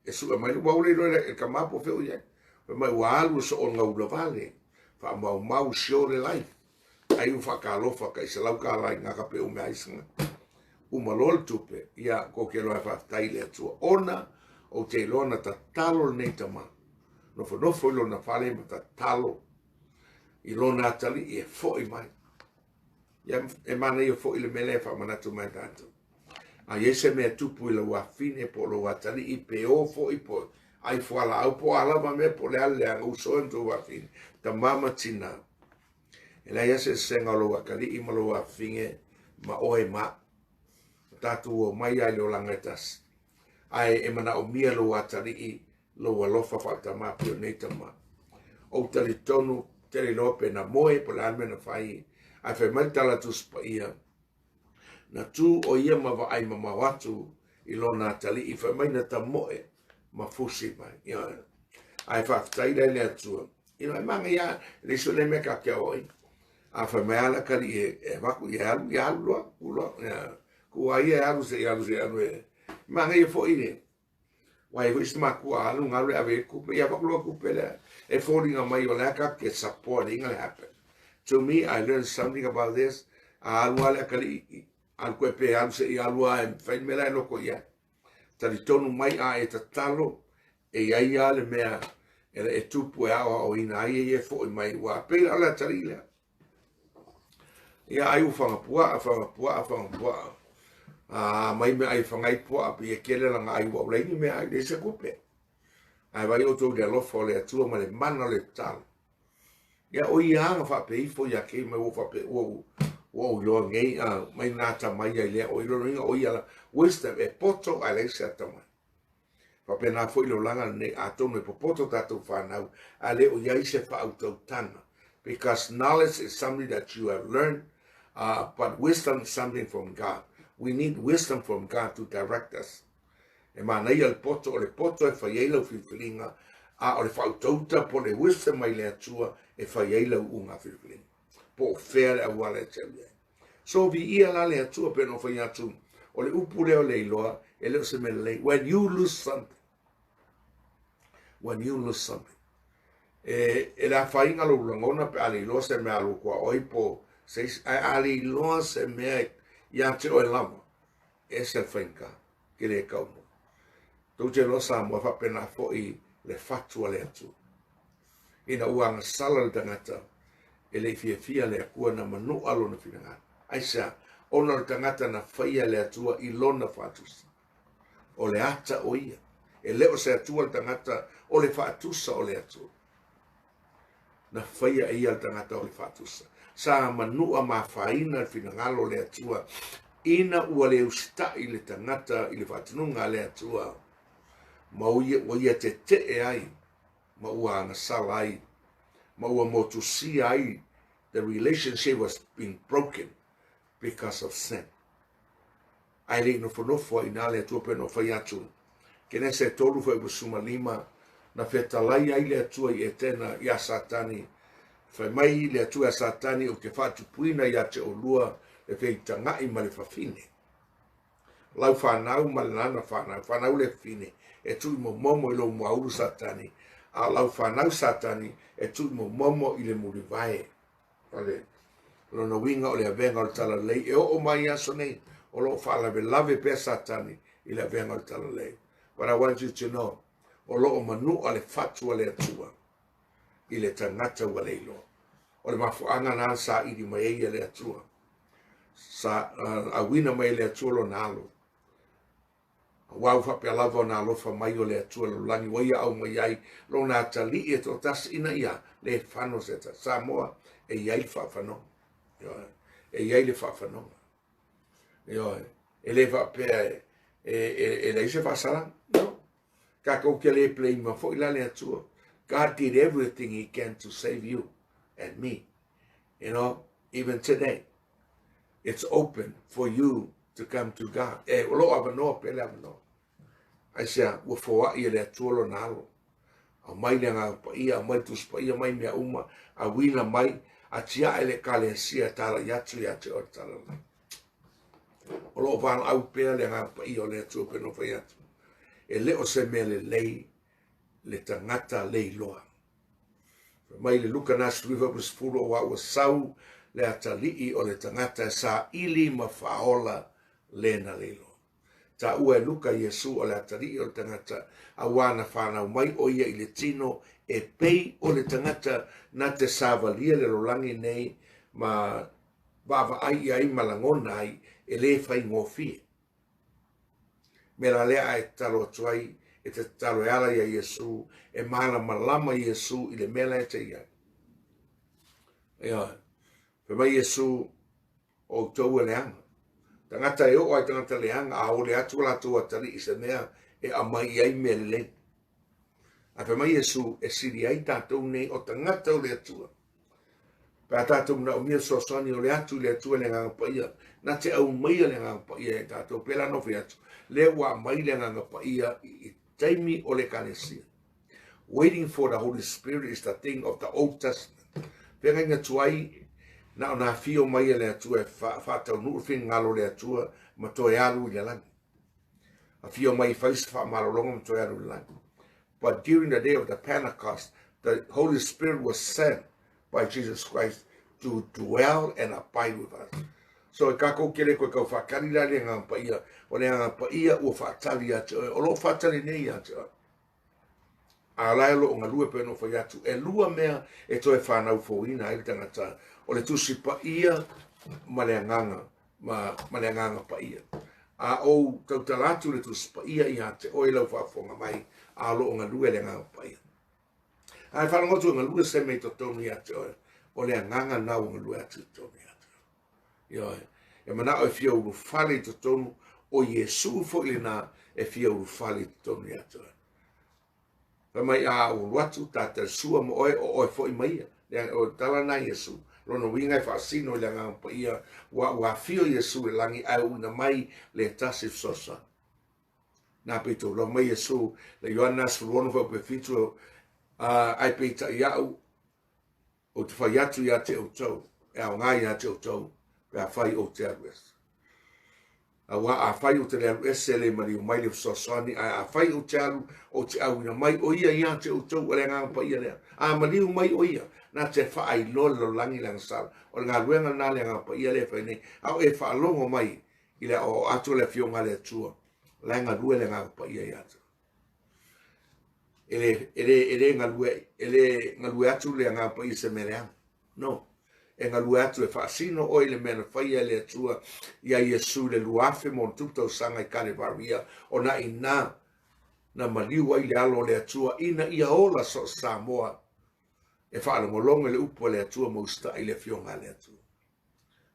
e sue mai, ua ule iloa e le tama po o fea o i ai. Fai mai ua alu e soo gaula vale, faamaumau sure le life. Ai ua faatalofa kai $100 i gaka pe umea ai se tagata. Uma loa le tupe, ia kou te iloa e faafetai i le Atua ona ou te iloa na tatalo lenei tama. Nofonofo i lona fale ma tatalo i lona atalii e fo'i mai. Ia e manaia foi le mea lea e faamanatu mai tatou. A i ai se mea tupu i lau afine po o lou atalii pe o foi po ai fualaau po o a lava mea po o le a le leaga uso e ma tou afine, tama ma tina. E leai lava se eseesega o lou atalii ma lou afafine ma oe ma au. O tatou omai lava i le olaga e tasi. Ae e manaomia lou atalii lou alofa faaletama pei o nei tama. Ou talitonu tele iloa pe na moe po o le a le mea na fai, ae fai mai le tala Tusi Paia, na tu o ia ma vaai mamao atu i lona atalii, fai mai na tamoe ma fusi mai. Ioe. Ae faafetai la i le Atua. Ioe, e manaia e leai se mea tatou te aoaina. A fai mai lava le atalii e avatu, ia alu, ia alu loa, tu loa. Ia, tuu a ia e alu se i alu se i alu e. Manaia foi le Aua e i ai foi si matua alu galu e ave ai tupe, ia avatu loa tupe lea. E foliga mai o lea tatou te support ina le happen. To me, I learned something about this. A alu lava le atalii, alu koe pe alu se i alu lava e fai le mea la e loko i ai. Talitonu mai a e tatalo, e i ai lava le mea e tupu e aoaoina ai e ia e foi mai, ua pei la o le atalii lea. Ia ai ua faga puaa, faga puaa, faga puaa. A mai mea ai faga ai puaa, pe ia tele lana ai ua leai ni mea ai, leai se tupe. Ae vaai outou i le alofa o le Atua ma le mana o le tatalo. Ia o ia lava na faapea ifo ia te mai ua faapea ua ua ou iloa nei a mai na atamai ai lea o i lona uiga o ia la wisdom e poto ae leai se atamai. Faapena foi le olaga lenei, atonu e popoto tatou fanau, a le o i ai se faautautaga. Because knowledge is something that you have learned, but wisdom is something from God. We need wisdom from God to direct us. E manaia le poto, o le poto e fai ai lau filifiliga, a o le faautauta po o le wisdom mai le Atua e fai ai lau uga filifiliga. Po o fea le auala e te alu i ai. So viia la le Atua pe no fai atu, o le upu lea o le iloa, e le o se mea lelei. When you lose something, when you lose something, e le afaina lou lagona pe a le iloa se mea alu atu a oe po se isi, ae a le iloa se mea ia te oe lava, e ese le faigata, ke le tau mo. Tou te iloa Samoa faapena foi le fatu a le Atua. Ina ua agasala le tagata, e le i fiafia le Atua na manua lona finagalo. Aisea? Ona o le tagata na faia e le Atua i lona faatusa. O le ata o ia. E le o se Atua le tagata, o le faatusa o le Atua. Na faia e ia le tagata o le faatusa. Sa manua ma afaina le finagalo o le Atua ina ua le usitai le tagata i le faatunuga a le Atua ma ua ia tetee ai ma ua agasala ai ma ua motusia ai. The relationship was being broken because of sin. Ae le i nofonofo ai i ina le Atua pe no fai atu. Kenese 3:15 na fetalai ai le Atua i Etena iā Satani. Fai mai le Atua iā Satani, ou te faatupuina iā te oulua le feitaga'i ma le fafine. Lau fanau ma le lana fanau, fanau le fafine e tuuimomomo i lou muaulu Satani, a o lau fanau Satani e tuuimomomo i le mulivae. O le lona uiga o le avega o le talalelei e oo mai i aso nei, o lo o faalavelave pea Satani i le avega o le talalelei. But I want you to know, o lo o manua le fatu a le Atua i le tagata ua le iloa. O le mafuaaga lena na saili mai ai e le Atua. Sa auina mai e le Atua lona alo. Aua ua faapea lava ona alofa mai o le Atua lalolagi ua ia aumai ai lona atalii e toatasi ina ia le fano se tasi. Samoa e i ai le faafanoga. Ioe. E i ai le faafanoga. Ioe. E le faapea e leai se faasalaga. No. Tatou te le blame foi la le Atua. God did everything he can to save you and me. You know, even today, it's open for you to come to God. E o loo avanoa pea le avanoa. Aisea? Ua foai e le Atua lona alo. Aumai le Agaga Paia, aumai le Tusi Paia, mai mea uma, auina mai, atiae le Ekalesia e talai atu ia te oe le talalelei. O lo o valaau pea le Agaga Paia o le Atua pe no fai atu. E le o se mea lelei le tagata le iloa. Fai mai le Luka na 19 aua ua sau le atalii o le tagata e saili ma faaola le na le iloa. Taua e Luka Iesu o le atalii o le tagata, auā na fanau mai o ia i le tino e pei o le tagata na te savalia le lalolagi nei ma vaavaai i ai ma lagona ai e lē faigofie. Mea la lea a e tatalo atu ai, e te tatalo e ala iā Iesu, e malamalama Iesu i le mea la e te i ai. Ioe. Fai mai Iesu, o outou e leaga. Tagata e oo ai tagata leaga, a ole atu latou atalii i se mea e aumai i ai mea lelei. Ae fai mai Iesu, e sili ai tatou nei o tagata o le Atua. Pe a tatou manaomia fesoasoani o le atu i le Atua i le Agaga Paia, na te aumaia le Agaga Paia ia tatou. Pei la ona fai atu, lea ua aumai le Agaga Paia i taimi o le Ekalesia. Waiting for the Holy Spirit is the thing of the Old Testament. Feagaiga tuai, na ona afio mai e le Atua e faataunuu le finagalo o le Atua ma toe alu i le lagi. Afio mai e fai se faamalologa ma toe alu i le lagi. But during the day of the Pentecost, the Holy Spirit was sent by Jesus Christ to dwell and abide with us. So e kākou ke le koe kau whakari la le agaga paia, o le agaga paia ua whaatali ia te oe, o loo whaatali nei ia te oe. A la e loo galue pe no whai atu, e lua mea e toe whanau fouina ai le tangata, o le tusi paia ma le agaga, ma, ma le agaga paia. A ou tautala atu le tusi paia ia te oe lau faafofoga mai, a o loo galue le agaga paia. A e faalogo atu e galue se mea i totonu ia te oe, o le agaga na ua galue atu i totonu ia te oe. Ioe, e manao e fia ulufale i totonu, o Iesu foi lena e fia ulufale i totonu ia te oe. Fai mai a ou alu atu, ta sua ma oe, o oe foi ma ia. Le, o le tala na Iesu. Lona uiga e faasino i le agaga paia, ua ua afio Iesu i le lagi, ae uina mai le tasi fesoasoani. Na peitou loa mai Iesu, le Ioane 16 fuaiupu e 7, ai peitai au, ou te fai atu ia te outou, e aoga ia te outou, pe afai ou te alu ese. Auā afai ou te le alu ese, e le maliu mai le fesoasoani, ae afai ou te alu, ou te auina mai o ia ia te outou, o le Agaga Paia lea. A maliu mai o ia, na te faailoa le lalolagi i le agasala. O le galuega lena a le Agaga Paia lea e fai nei, a o e faalogo mai i le aoao atu a le Afioga a le Atua, la e galue le Agaga Paia ia te. E le, e le, e le galue, e le galue atu le Agaga Paia i se mea leaga. No. E galue atu e faasino oe i le mea na faia e le Atua iā Iesu i le 2000+ tausaga i Kalevaria, ona inā na maliu ai le alo o le Atua ina ia ola so o Samoa e faalogologo i le upu a le Atua ma usitai i le Afioga a le Atua.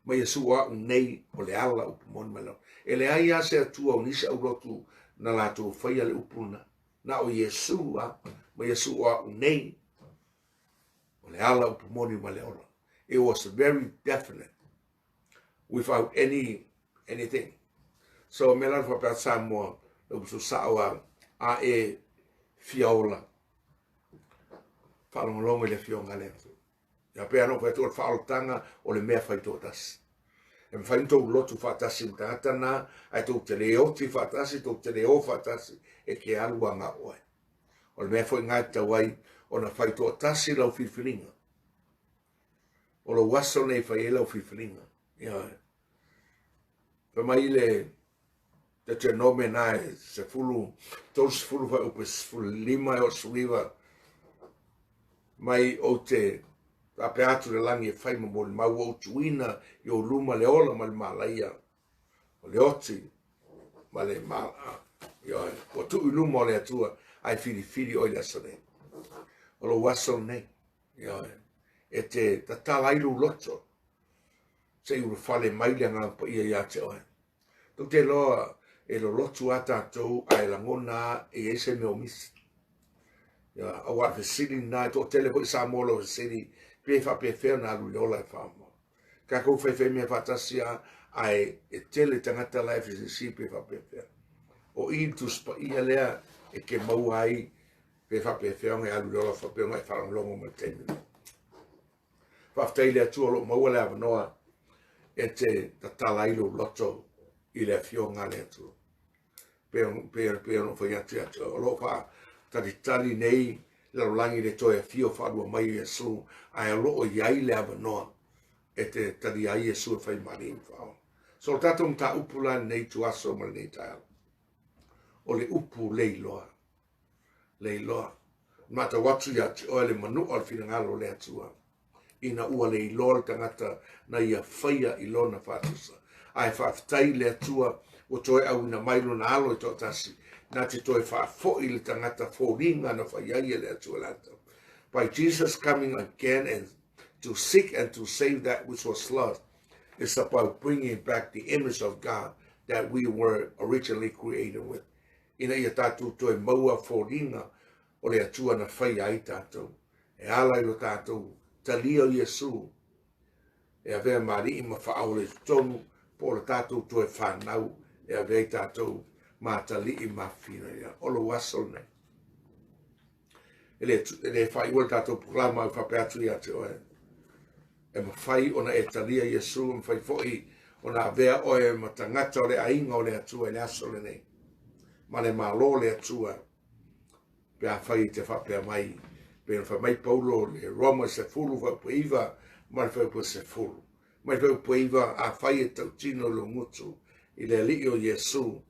Ma Iesu o a'u nei o le ala upu moni ma le ola. E leai lava se Atua o nisi aulotu na latou faia le upu lena. Na o Iesu a, ma Iesu o a'u nei o le ala upu moni ma le ola. It was very definite without any anything. So me la faapea Samoa le upu sao a a e fia ola faalogologo i le afioga a le Atua. Ia pei lava ona ou fai atu o le faaolataga o le mea fai toatasi. E mafai ona tou lotu faatasi ma tagata na, ae tou te le oti faatasi, tou te le o faatasi, e te alu a gao ai. O le mea foi lena e tatau ai ona fai toatasi lau filifiliga. O lou aso nei e fai ai lau filifiliga. Ioe. Fai mai le Deuteronome na e sefulu, 30 fuaiupu e 15 e oo 19, mai ou te faapea atu le lagi e fai ma molimau ua ou tuuina i ou luma le ola ma le malaia, o le oti ma le malaa. Ioe, ua tuu i luma o le Atua, ae filifili oe i le aso nei. O lou aso lenei, ioe, e te tatala ai lou loto, se i ulufale mai le Agaga Paia ia te oe. Tou te iloa e lolotu a tatou ae lagona a e i ai se mea o misi. Ia, aua le fesili lena, e toatele foi Samoa o lo o fesili pe faapefea ona alu i le ola e Samoa. Tatou faifai mea faatasi a, ae e tele tagata la e fesilisili pe faapefea. O i le Tusi Paia lea e te maua ai pe faapefea ona e alu i le ola faapea ona e faalogologo mai i le taimi lenei. Faafetai i le Atua o lo o maua le avanoa e te tatala ai lou loto i le afioga a le Atua. Pe ona fai atu ia te oe, o lo o faatalitali nei lalolagi i le toe afio faalua mai o Iesu, ae o lo o i ai le avanoa. e te talia ai Iesu e fai ma Alii ma Faaola. So o le tatou mataupu la lenei ituaso ma lenei taeao, o le upu le iloa. Le iloa. Matau atu ia te oe le manua o le finagalo o le Atua, ina ua le iloa le tagata na ia faia i lona faatusa. Ae faafetai i le Atua ua toe auina mai lona alo e toatasi, na te toe faafoi le tagata foliga na fai ai e le Atua latou. By Jesus coming again and to seek and to save that which was lost, it's about bringing back the image of God that we were originally created with. Ina ia tātou toe maua foliga o le Atua na faia ai tātou. E ala i lo tātou talia o Iesu e avea ma alii ma faaola i totonu po o le tātou toe whanau e avea i tātou matalii ma fina ia. O lou aso lenei. E le, e le faaiua le tatou programa e faapea atu ia te oe. E mafai ona e talia Iesu, e mafai foi ona avea oe ma tagata o le aiga o le Atua i le aso lenei. Ma le Malo o le Atua, pe afai e te faapea mai, pe na fai mai Paulo le Roma 10 fuaiupu 9 ma le fuaiupu 10. Mai fuaiupu 9, afai e tautino i lou gutu i le Alii o Iesu,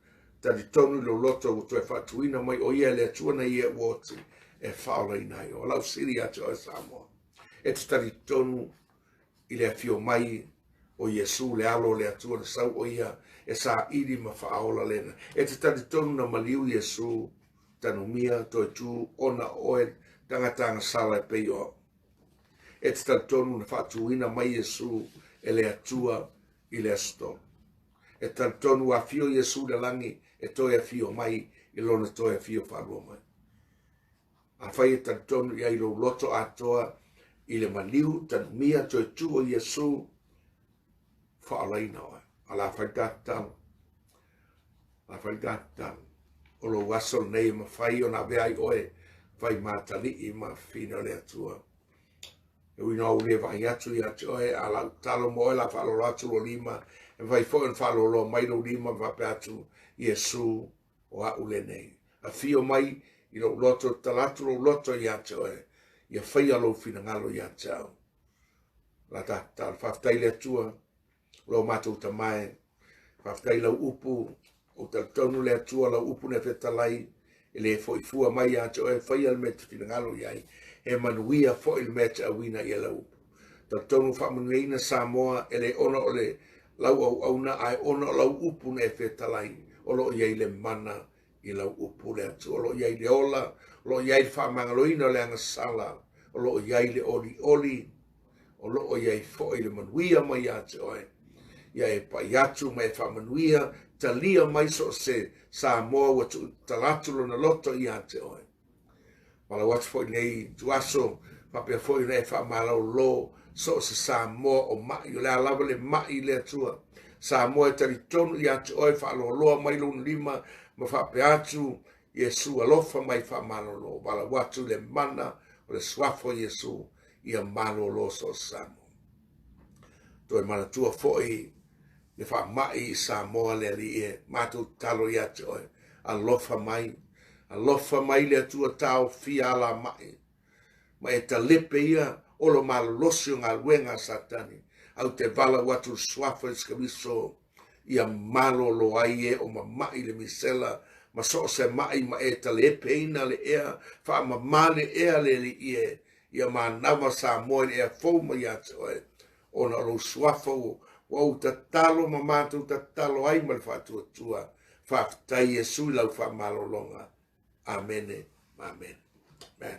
talitonu i lou loto ua toe faatuina mai o ia e le Atua na ia ua oti e faaolaina ai. O lau sili ia te oe Samoa, e te talitonu i le afio mai o Iesu le alo o le Atua na sau o ia e saili ma faaola lena. E te talitonu na maliu Iesu tanumia toe tū ona o oe tagata agasala e pei o au. E te talitonu na faatuina mai Iesu e le Atua i le aso tolu. E talitonu ua afio Iesu i le lagi e toe afio mai i lona toe afio faalua mai. Afai e talitonu i ai lou loto atoa i le maliu tanumia toe tū o Iesu, faaolaina oe. A la fai tatalo. La fai tatalo. O lou aso lenei e mafai ona avea ai oe fai matalii ma fafine o le Atua. E ui noa ua le vaai atu ia te oe, a lau tatalo mo oe la faalolo atu lou lima, e mafai foi ona faaloloa mai lou lima ma faapea atu, Iesu, o a'u lenei. Afio mai i lou loto, tatala atu lou loto ia te oe, ia faia lou finagalo ia te au. La ta tatalo. Faafetai le Atua, lo matou Tama e, faafetai lau upu, ou talitonu le Atua lau upu na fetalai, e le foi fua mai ia te oe, faia le mea te finagalo i ai, e manuia foi le mea te auina ia lau upu. Talitonu faamanuiaina Samoa e le ona o le lau auauna ae ona o lau upu na e fetalai, o lo o i ai le mana i lau upu le Atua, o lo o i ai le ola, o lo o i ai le faamagaloina o le agasala, o lo o i ai le olioli, o lo o i ai foi le manuia mai ia te oe. Ia e pai atu ma e faamanuia, talia mai so o se Samoa ua tuutala atu lona loto ia te oe. Valaau atu foi lenei ituaso, faapea foi ona e faamalolo so o se Samoa o mai, o le a lava le mai i le Atua. Samoa e talitonu ia te oe, faaloloa mai lona lima ma faapea atu, Iesu alofa mai faamalolo. Valaau atu i le mana o le suafa o Iesu, ia malolo so o se Samoa. Toe manatua foi le faamai i Samoa le Alii e matou tatalo ia te oe. Alofa mai, alofa mai le Atua taofia alamai, ma e talepe ia olo malolosi o galuega a Satani. Au te valaau atu le suafa Iesu Keriso ia malolo ai e o mama'i le misela ma so o se ma'i ma e talepeina le ea, faamama le ea le Alii e, ia manava Samoa i le ea fou mai ia te oe. Ona o lou suafa ua ou tatalo ma matou tatalo ai ma le faatuatua. Faafetai Iesu i lau faamalologa. Amene ma amene. Amen.